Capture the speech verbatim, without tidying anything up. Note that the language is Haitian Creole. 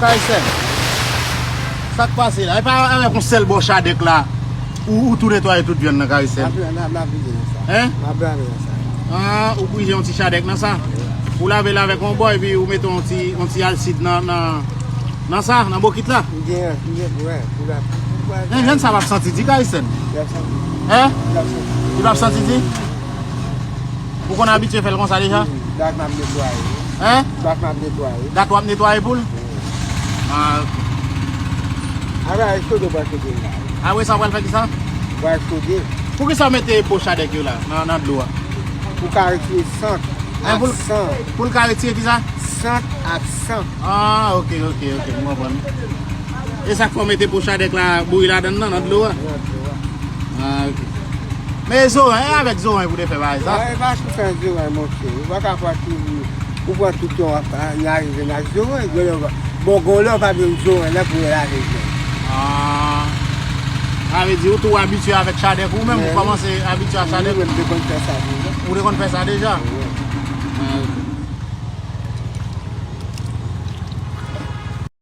Karisèl, sa k pase la? E pa avèk yon sèl bò chadèk la, ou, ou tou netwaye tout vyann nan, Karisèl? N ap, n ap, n ap vide nan sa. Hein? N ap lave nan sa. Ah, ou bwije yon ti chadèk nan sa? Ou lave l avèk yon bò, epi ou mete yon ti, yon ti alsid nan, nan, nan sa, nan bokit la? M gen, m gen, wè, pou la, pou, pou, pou, Men vyann sa p ap santi di, Karisèl? L ap santi. Hein? L ap santi. Li p ap santi di? Ou konn abitye fè l konsa deja? Wi, dat m ap netwaye. Hein? Dat m ap netwaye. Dat w ap netwaye poul? Wi. Ah, ok. Apre, chode w pral chode l la. Apre sa, w pral fè kisa? W pral chode. Poukisa w mete po chadèk yo la, nan, nan dlo a? Pou ka retire sant ak san. Pou l ka retire kisa? Sant ak san. Ah, ok, ok, ok, m konprann. E sa k fè w mete po chadèk la bouyi ladann nan, nan dlo a? Nan dlo a. Ah, ok. Men zoranj, e avèk zoranj pou te fè bagay sa? Ah, e pa sou fè zoranj, monchè. Ou pa ka pran tout, ou pran tout tan w ap, a, nage, nage zoranj. Gen lè, bon, gen lè w pa menm zoranj la pou w lave l. Ah. Sa vle di ou tou abitye avèk chadèk ou menm, ou kòmanse abitye a chadèk? Wi, mwen te konn fè sa deja. Ou te konn fè sa deja? Wi. Ah, ok.